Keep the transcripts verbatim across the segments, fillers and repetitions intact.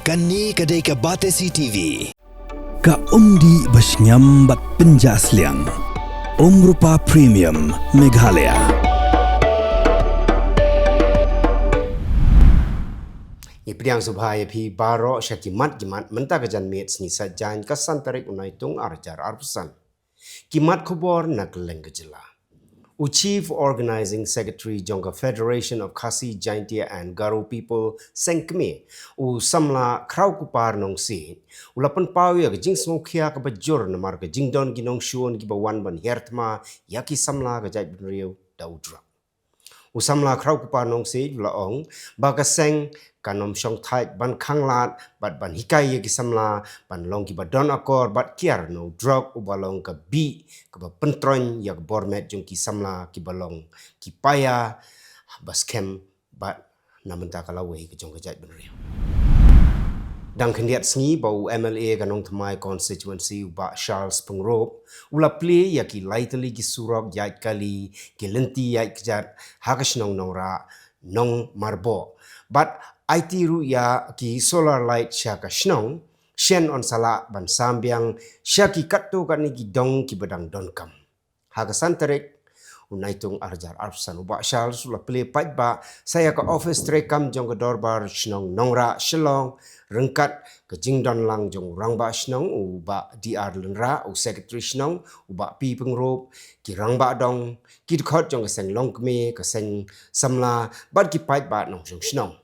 Kane ka dei ka Batesi T V. Ka umdih ba shngiam bad pynjah sliang. Umrupa Premium Meghalaya. Ngi pdiang sngewbha ïa phi baroh sha ki mat ki mat mynta ka janmiet sngi Saitjaiñ ka san tarik u Naitung arhajar arphew san. Ki mat khubor na kylleng ka jylla. U Chief Organising Secretary jong ka Federation of Khasi Jaintia and Garo People Seng Kmie, u samla Khraw Kupar Nongsiej, u la pynpaw ïa ka jingsngewkhia kaba jur namar ka jingdon ki nongshun kiba wan ban hiar thma ïa ki samla ka jaitbynriew da u drok. U samla Khraw Kupar Nongsiej u la ong ba ka seng kan ym shong thait ban khanglad bad ban hikai ïa ki samla ban long kiba don akor bad kiar na u drok uba long ka bih kaba pyntroiñ ïa ka bor met jong ki samla kiba long ki paia ba skhem bad na bynta ka lawei ka jong ka jaitbynriew. Dang khyndiat sngi ba u M L A ka Nongthymmai Constituency u Bah Charles Pyngrope u la plie ïa ki lai tylli ki surok ïaid kali, ki lynti ïaid kjat ha ka shnong Nongrah, Nongmarboh. Bad aiti ruh ïa ki solar light sha ka shnong, shen yn sa lah ban sam biang sha ki katto katne ki dong kiba dang donkam. Ha ka san tarik u Naitung arhajar arphew san, u Bah Charles u la plie paidbah sa ïa ka office treikam jong ka dorbar shnong Nongrah Shillong ryngkat ka jingdon lang jong u rangbah shnong u Bah D R Lynrah, u secretary shnong u Bah P Pyngrope, ki rangbah dong, ki dkhot jong ka seng longkmie, ka seng samla bad ki paidbah nongshong shnong.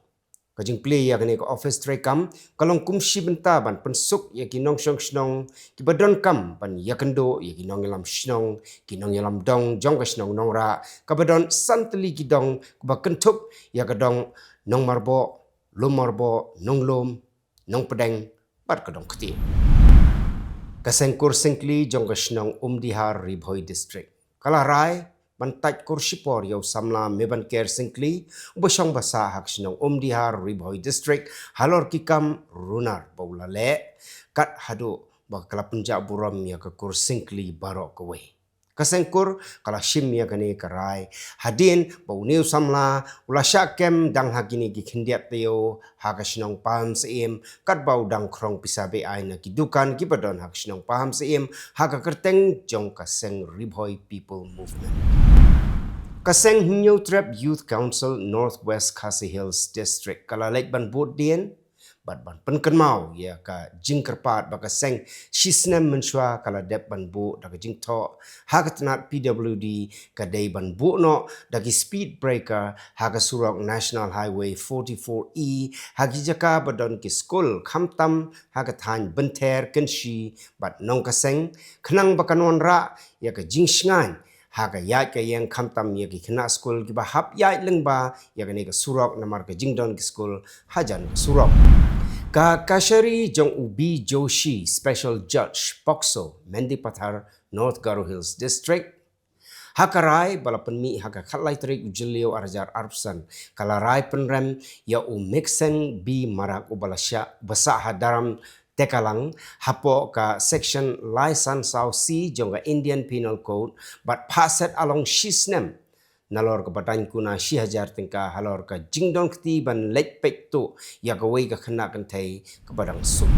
Ka jingplie ïa kane ka office treikam ka long kum shi bynta ban pynsuk ïa ki nongshong shnong kiba donkam ban ïakynduh ïa ki nongïalam shnong, ki nongïalam dong jong ka shnong Nongrah kaba don san tylli ki dong kaba kynthup ïa ka dong Nongmarboh, Lummarboh, Nonglum, Nongpdeng bad ka dong Kti. Ka seng kur seng kli jong ka shnong Umdihar, Ri Bhoi District ka la rai ban tait kur shipor ïa u samla Mebanker Syngkli uba shong ba sah ha ka shnong Umdihar, Ri Bhoi District halor ki kam runar ba u la leh, kat haduh ba ka la pynjah burom ïa ka kur seng kli baroh kawei. Ka seng kur ka la shim ïa kane ka rai hadien ba une u samla u la shah kem dang ha kine ki khyndiat taïew ha ka shnong Pahamsyiem, katba u dang khrong pisa beaiñ na ki dukan kiba don ha ka shnong Pahamsyiem ha ka kyrteng jong ka seng Ri Bhoi People Movement. Ka seng Hynñiewtrep Youth Council North West Khasi Hills District ka la leit ban bud dien bad ban pynkynmaw ïa ka jingkyrpad ba ka seng shisnem mynshuwa ka la dep ban buh da ka jingthoh ha ka tnat P W D, ka dei ban buh noh da ki speed breaker ha ka surok National Highway forty-four E ha ki jaka ba don ki skul, khamtam ha ka thaiñ Bynther, Kynshi bad Nongkaseng, khnang ba kan wanrah ïa ka jingshngaiñ ha ka ïaid ka ïeng, khamtam ïa ki khynnah skul kiba hap ïaid lyngba ïa kane ka surok namar ka jingdon ki skul hajan ka surok. Ka kashari jong u B Joshi, Special Judge POCSO, Mendipathar, North Garo Hills District, ha ka rai ba la pynmih ha ka khatlai tarik u Jylliew arhajar arphew san, ka la rai pynrem ïa u Mixen B Marak uba la shah, ba sah ha Daram Tekalang hapoh ka section lai san saw C jong ka Indian Penal Code bad phah set along shisnem nalor kaba daiñ kuna shi hajar tyngka halor ka jingdon kti ban leit peit tuh ïa kawei ka khynnah kynthei kaba dang sum.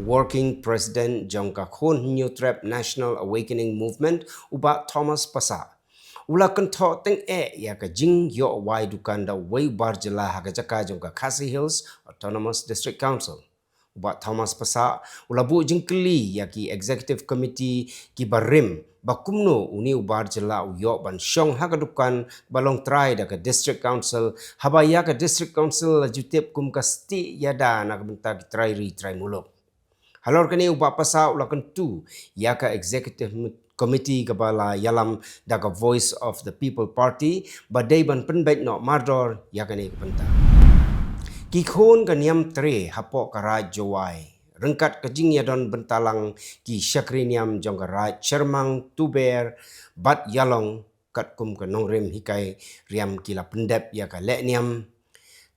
Working President jong ka Khun Hynñiewtrep National Awakening Movement, u Bah Thomas Passah, u la kynthoh tyngeh ïa ka jingïoh wai dukan da uwei u bar jylla ha ka jaka jong ka Khasi Hills Autonomous District Council. U Bah Thomas Passah u la buh jingkylli ïa ki Executive Committee kiba rim ba kumno une u bar jylla u ïoh ban shong ha ka dukan ba long trai da ka District Council, haba ïa ka District Council la ju tip kum ka stieh ïada na ka bynta ki trai ri trai muluk. Halor kane u Bah Passah u la kyntu ïa ka Executive Committee kaba la ïalam da ka Voice of the People Party ba dei ban pynbeit noh mardor ïa kane ka bynta. Ki khun ka niam Tre hapoh ka Raid Jowai ryngkat ka jingïadon bynta lang ki shakri niam jong ka Raid Chyrmang, Tuber bad Ïalong katkum ka nongrim hikai riam ki la pyndep ïa ka lehniam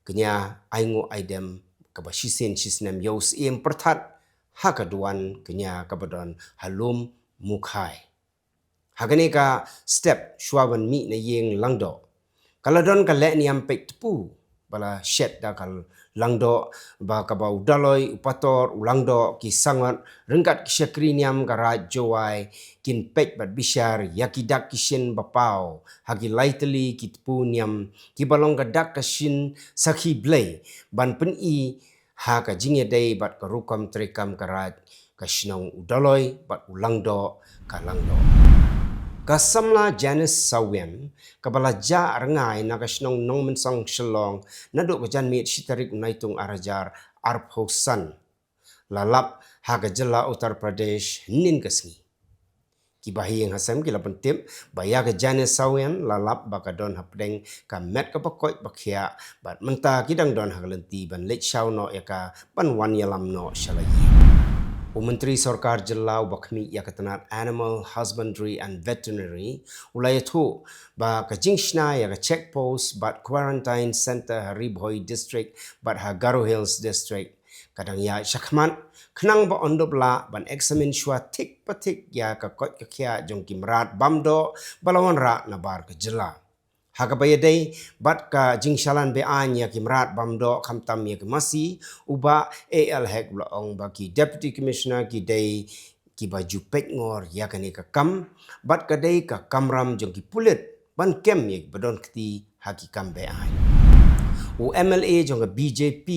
kñia ainguh aidem kaba shisien shisnem ïa u Syiem pyrthat ha ka duwan kñia kaba don ha Lum Mukhai. Ha kane ka step shuwa ban mih na ïing langdoh, ka la don ka lehniam peit tpu ba la shet da ka Langdoh, ba kaba u Daloi, u Pator, u Langdoh, ki Sangot, ryngkat ki shakri niam ka Raid Jowai, kin peit bad bishar ïa ki dak ki shin ba paw ha ki lai tylli ki tpu niam kiba long ka dak ka shin sakhi Blei, ban pyni ha ka jingïadei bad ka rukom treikam ka Raid ka shnong u Daloi bad u Langdoh ka Langdoh. Ka samla Janice Sawien, kaba la jah rngai na ka shnong Nongmynsong Shillong, naduh ka janmiet shi tarik u Naitung ar hajar arphew san, la lap ha ka jylla Uttar Pradesh hynnin ka sngi. Kiba ha ïing ha sem ki la pyntip ba ïa ka Janice Sawien la lap ba ka don hapdeng ka met kaba koit ba khiah, bad mynta ki dang don ha ka lynti ban leit shaw noh ïa ka ban wan ïalam noh sha la ïing. U Myntri Sorkar Jylla uba khmih ïa ka tnat Animal Husbandry and Veterinary u la ïathuh ba ka jingshna ïa ka check post bad quarantine center ha Ri Bhoi District bad ha Garo Hills District ka dang ïaid shakhmat, khnang ba yn dup lah ban examine shuwa thik pa thik ïa ka koit ka khiah jong ki mrad bam doh ba la wanrah nabar ka jylla. Ha kaba ïadei bad ka jingshalan be-aiñ ïa ki mrad bam doh khamtam ïa ki masi, u Bah A L Hek u la ong ba ki Deputy Commissioner ki dei kiba ju peit ngor ïa kane ka kam, bad ka dei ka kamram jong ki pulit ban kem ïa kiba don kti ha ki kam be-aiñ. U M L A jong ka B J P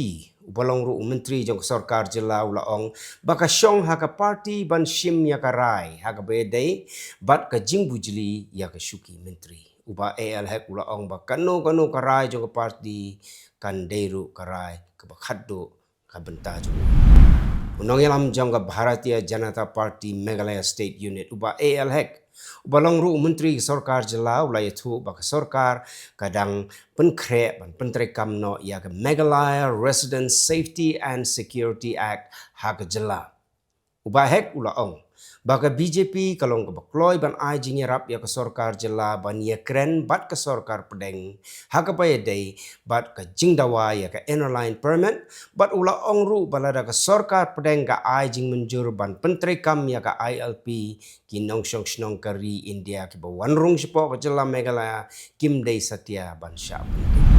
uba long ruh u Myntri jong ka Sorkar Jylla u la ong ba ka shong ha ka party ban shim ïa ka rai ha kaba ïadei bad ka jingbujli ïa ka shuki Myntri. U Bah A L Hek u la ong ba kano kano ka rai jong ka party kan dei ruh ka rai kaba khatduh ka bynta jong u. U nongïalam jong ka Bharatiya Janata Party Meghalaya State Unit, u Bah A L Hek, uba long ruh u Myntri ka Sorkar Jylla u la ïathuh ba ka sorkar ka dang pynkhreh ban pyntreikam noh ïa ka Meghalaya Residents Safety and Security Act ha ka jylla. U Bah Hek u la ong ba ka B J P ka long kaba kloi ban ai jingïarap ïa ka Sorkar Jylla ban ïakren bad ka Sorkar Pdeng ha kaba ïadei bad ka jingdawa ïa ka Inner Line Permit, bad u la ong ruh ba lada ka Sorkar Pdeng ka ai jingmynjur ban pyntreikam ïa ka I L P, ki nongshong shnong ka ri India kiba wan rung shapoh ka jylla Meghalaya kim dei satia ban shah pynthut.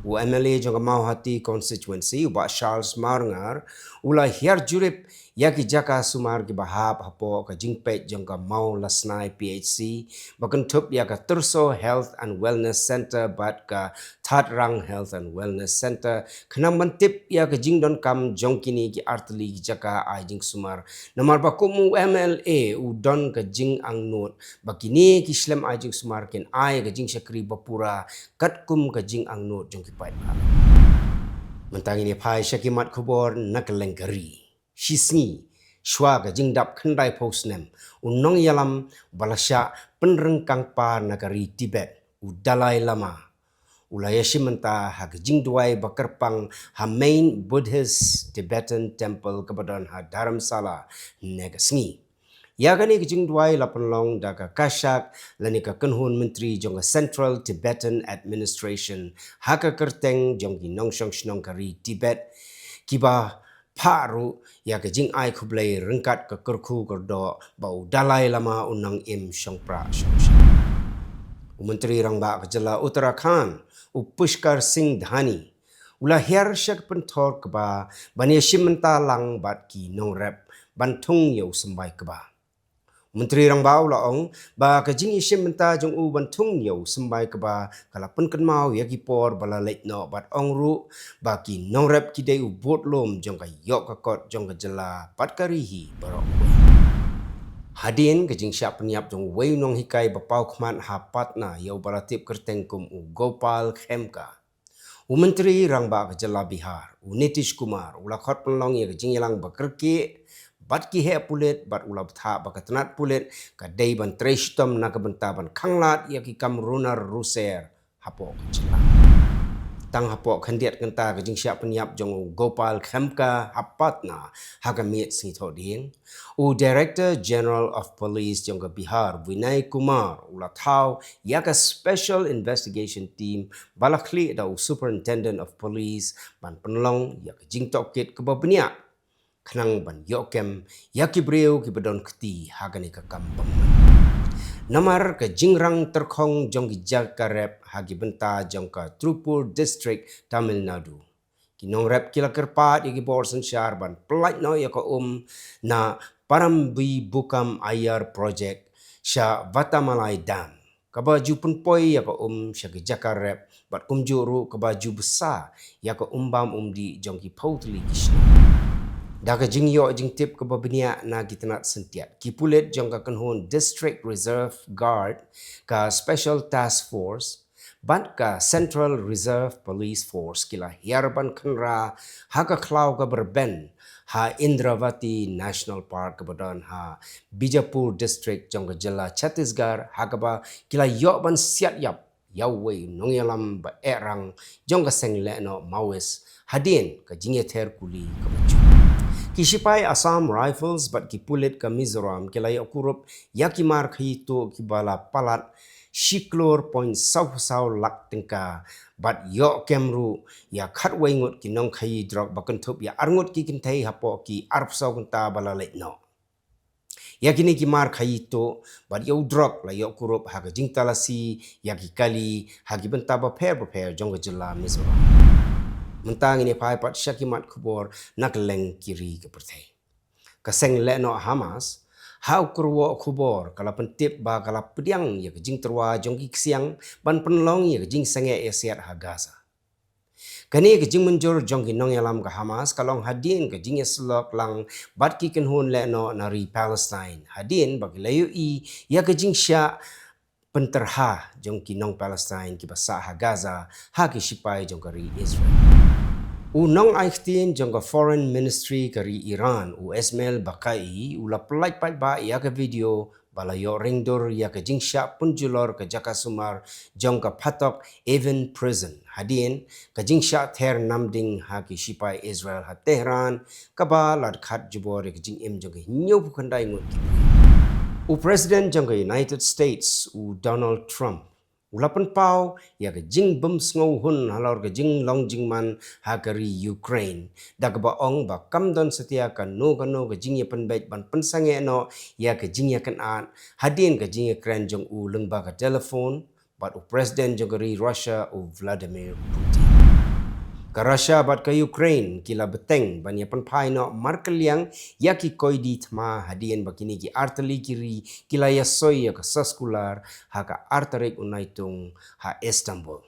U M L A jong ka Mawhati Constituency, u Bah Charles Marngar, u la hiar jurip ïa ki jaka sumar kiba hap hapoh ka jingpeit jong ka Mawlasnai P H C, ba kynthup ïa ka Tyrso Health and Wellness Center bad ka Thatrang Health and Wellness Center, khnang ban tip ïa ka jingdonkam jong kine ki artylli ki jaka ai jingsumar. Namar ba kum u M L A u don ka jingangnud ba kine ki shlem ai jingsumar kin ai ka jingshakri bapura katkum ka jingangnud jong ki paidbah. Mynta ngin ïa phai sha ki mat khubor na kylleng ka ri. Shisngi, shuwa ka jingdap khyndaiphew snem, u nongïalam ba la shah pynryngkang par na ka ri Tibet, u Dalai Lama, u la ïashim bynta ha ka jingduwai ba kyrpang ha Main Buddhist Tibetan Temple kaba don ha Dharamsala hynne ka sngi. Ïa kane ka jingduwai la pynlong da ka kashak lane ka kynhun myntri jong ka Central Tibetan Administration ha ka kyrteng jong ki nongshong shnong ka ri Tibet, kiba phah ruh ïa ka jingai khublei ryngkat ka kyrkhu kyrdoh ba u Dalai Lama un nang im shongpra shongshit. U Myntri Rangbah ka jylla Uttarakhand, u Pushkar Singh Dhani, u la hiar sha ka pynthor kba ban ïashim bynta lang bad ki nongrep ban thung ïa u symbai kba. Myntri Rangbah u la ong ba ka jingïashim bynta jong u ban thung ïa u symbai kba ka la pynkynmaw ïa ki por ba la leit noh, bad ong ruh ba ki nongrep ki dei u budlum jong ka ïoh ka kot jong ka jylla bad ka ri hi baroh kawei. Hadien ka jingshah pynïap jong uwei u nonghikai ba paw khmat ha Patna ïa uba la tip kyrteng kum u Gopal Khemka, u Myntri Rangbah ka jylla Bihar, u Nitish Kumar, u la khot pynlong ïa ka jingïalang ba kyrkieh bad ki heh pulit, bad u la bthah ba ka tnat pulit ka dei ban trei shitom na ka bynta ban khanglad ïa ki kam runar ruser hapoh ka jylla. Tang hapoh khyndiat kynta ka jingshah pynïap jong u Gopal Khemka ha Patna ha ka miet sngi Thohdieng, u Director General of Police jong ka Bihar, Vinay Kumar, u la thaw ïa ka Special Investigation Team ba la khlieh da u Superintendent of Police ban pynlong ïa ka jingtohkit kaba bniah, khnang ban ïoh kem ïa ki briew kiba don kti ha kane ka kam bymman. Namar ka jingrang tyrkhong jong ki jaka rep ha ki bynta jong ka Tirupur District, Tamil Nadu, ki nongrep ki la kyrpad ïa ki bor synshar ban pyllait noh ïa ka um na Parambi Bukam Ayar Project sha Vatamalai Dam, kaba ju pynpoi ïa ka um sha ki jaka rep bad kumjuh ruh kaba ju bsa ïa ka um bam um dih jong ki phew tylli ki shnong. Da ka jingïoh jingtip kaba bniah na ki tnat syntiat, ki pulit jong ka kynhun District Reserve Guard, ka Special Task Force bad ka Central Reserve Police Force ki la hiar ban khynra ha ka khlaw kaba rben ha Indravati National Park kaba don ha Bijapur District jong ka jylla Chhattisgarh, ha kaba ki la ïoh ban siat ïap ïa uwei u nongïalam ba eh rang jong ka seng lehnoh Maoist hadien ka jingïather kuli kaba jur. Ki shipai Assam Rifles bad ki pulit ka Mizoram ki la ïoh kurup ïa ki mar khaïi tuh kiba la palat shi klur point saw saw lak tyngka bad ïoh kem ruh ïa khatwei ngut ki nongkhaïi drok ba kynthup ïa arngut ki kynthei hapoh ki arphew saw kynta ba la leit noh. Ïa kine ki mar khaïi tuh bad ïa u drok la ïoh kurup ha ka jingtalasi ïa ki kali ha ki bynta bapher bapher jong ka jylla Mizoram. Mynta ngin ïa phai pat sha ki mat khubor na kylleng ki ri ka pyrthei. Ka seng lehnoh Hamas ha u kyrwoh khubor ka la pyntip ba ka la pdiang ïa ka jingtyrwa jong ki ksiang ban pynlong ïa ka jingsangeh ïasiat ha Gaza. Kane ka jingmynjur jong ki nongïalam ka Hamas ka long hadien ka jingïasyllok lang bad ki kynhun lehnoh na ri Palestine hadien ba ki la ïohi ïa ka jingshah pyntyrha jong ki nong Palestine kiba sah ha Gaza ha ki shipai jong ka ri Israel. U nongai ktien jong ka Foreign Ministry ka ri Iran, u Ismail Bakai, u la pyllait paidbah ïa ka video ba la ïoh ringdur ïa ka jingshah pynjulor ka jaka sumar jong ka phatok Evin Prison hadien ka jingshah ther namding ha ki shipai Israel ha Tehran, kaba la dkhat jubor ïa ka jingim jong ka hynñiewphew khyndai ngut ki briew. U President jong ka United States, u Donald Trump, u la pynpaw ïa ka jingbym sngewhun halor ka jinglong jingman ha ka ri Ukraine, da kaba ong ba kam don satia kano kano ka jingïapynbeit ban pynsangeh noh ïa ka jingïakynad hadien ka jingïakren jong u lyngba ka telephone bad u President jong ka ri Russia, u Vladimir Putin. Ka Russia bad ka Ukraine ki la bteng ban ïapynphai noh markylliang ïa ki koidi thma hadien ba kine ki artylli ki ri ki la ïasoi ïa ka soskular ha ka ar tarik u Naitung ha Istanbul.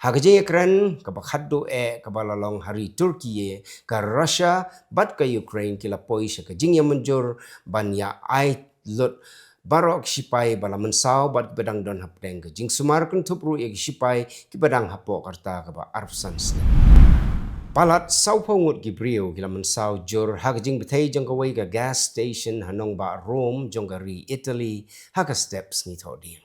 Ha ka jingïakren kaba khatduh eh kaba la long ha ri Turkey, ka Russia bad ka Ukraine ki la poi sha ka jingïamynjur ban ïa ai lut baroh ki shipai ba la mynsaw bad kiba dang don hapdeng ka jingsumar, kynthup ruh ïa ki shipai kiba dang hapoh ka rta kaba arphew san snem. Palat sawphew ngut ki briew ki la mynsaw jur ha ka jingbthei jong kawei ka gas station ha nongbah Rome jong ka ri Italy ha ka step sngi Thohdieng.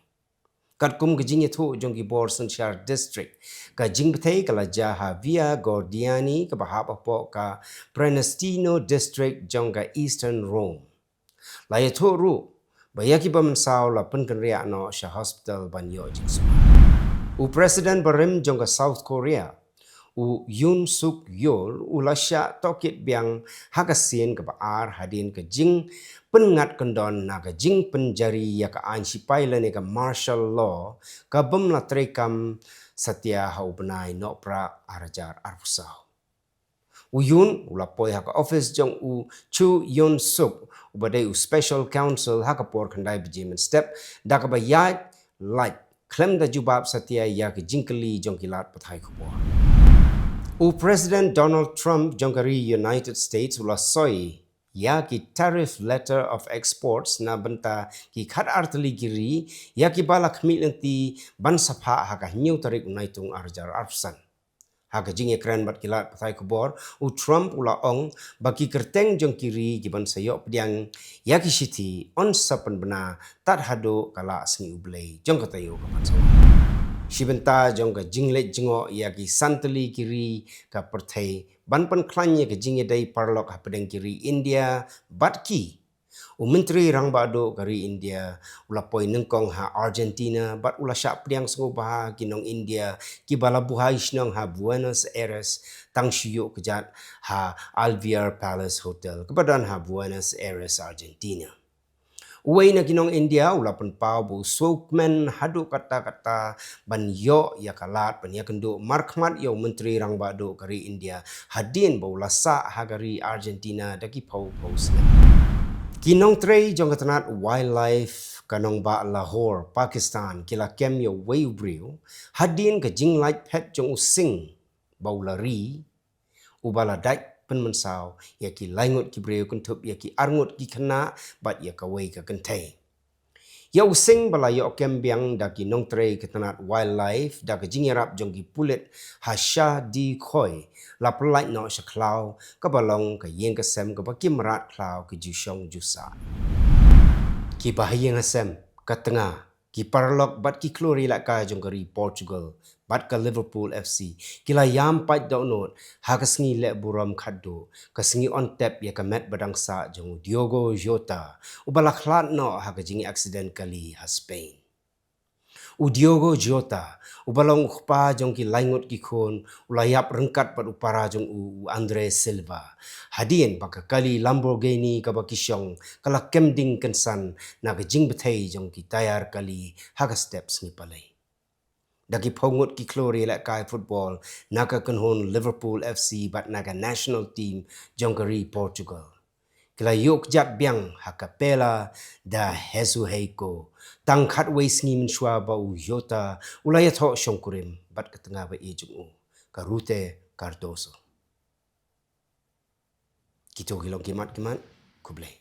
Katkum ka jingïathuh jong ki bor synshar district, ka jingbthei ka la jia ha Via Gordiani kaba hap hapoh ka Prenestina District jong ka Eastern Rome. La ïathuh ruh ba ïa kiba mynsaw la pynkynriah noh sha hospital ban ïoh jingsumar. U President barim jong ka South Korea, u Yoon Suk Yeol, u la shah tohkit biang ha ka sien kaba ar hadien ka jingpynngat kyndon na ka jingpynjari ïa ka aiñ shipai lane ka martial law ka bym la treikam satia ha u bnai Nohprah ar hajar arphew saw. U Yoon u la poi ha ka office jong u Chu Yoon Suk, uba dei u special counsel, ha ka por khyndai baje mynstep, da kaba ïaid lait khlem da jubab satia ïa ki jingkylli jong ki lad pathai khubor. U President Donald Trump jong ka ri United States u la soi ïa ki tariff letter of exports na bynta ki khatar tylli ki ri ïa kiba la khmih lynti ban sa phah ha ka hynñiew tarik u Naitung ar hajar arphew san. Ha ka jingïakren bad ki lad pathai khubor, u Trump u la ong ba ki kyrteng jong ki ri kiban sa ïoh pdiang ïa ki shithi yn sa pynbna tad haduh ka la sngi U Blei jong ka taïew ka ban sa wan. Shi bynta jong ka jingleit jngoh ïa ki san tylli ki ri ka pyrthei ban pynkhlaiñ ïa ka jingïadei paralok hapdeng ki ri India bad ki, u Myntri Rangbah Duh ka ri India u la poi nyngkong ha Argentina bad u la shah pdiang sngewbha ki nong India kiba la buhai shnong ha Buenos Aires tang shu ïuh kjat ha Alvear Palace Hotel kaba don ha Buenos Aires, Argentina. Uwei na ki nong India u la pynpaw ba u sngewkmen haduh katta katta ban ïoh ïa ka lad ban ïakynduh markhmat ïa u Myntri Rangbah Duh ka ri India hadien ba u la sah ha ka ri Argentina da ki phew phew snem. Ki nongtrei jong ka tnat wildlife ka nongbah Lahore, Pakistan ki la kem ïa uwei u briew hadien ka jinglait phet jong u sing ba u la ri, uba la dait pynmynsaw ïa ki laingut ki briew kynthup ïa ki arngut ki khynnah bad ïa kawei ka kynthei. Ïa u sing ba la ïoh kem biang da ki nongtrei ka tnat wildlife da ka jingïarap jong ki pulit ha Shahdikhoi la pyllait noh sha khlaw kaba long ka ïing ka sem kaba ki mrad khlaw ki ju shong ju sah. Ki bahaïing hasem, ka tnga, ki paralok bad ki khlur ïalehkai jong ka ri Portugal bad ka Liverpool F C ki la ïam pait dohnud ha ka sngi leh burom khatduh, ka sngi on tep ïa ka met ba dang sah jong u Diogo Jota, uba la khlad noh ha ka jingïa accident kali ha Spain. U Diogo Jota, uba long u kpa jong ki laingut ki khun, u la ïap ryngkat bad u para jong u, u Andre Silva, hadien ba ka kali Lamborghini kaba ki shong ka la kem ding kynsan na ka jingbthei jong ki tayar kali ha ka step sngi Palei. Da ki phew ngut ki khlur ïalehkai football na ka kynhun Liverpool F C bad na ka national team jong ka ri Portugal ki la ïuh kjat biang ha Capela da Hesuheiko, tang khatwei sngi mynshuwa ba u Jota u la ïathoh shongkurim bad ka tnga ba ïeit jong u, ka Rute Cardoso. Kito ki long ki mat ki mat. Khublei.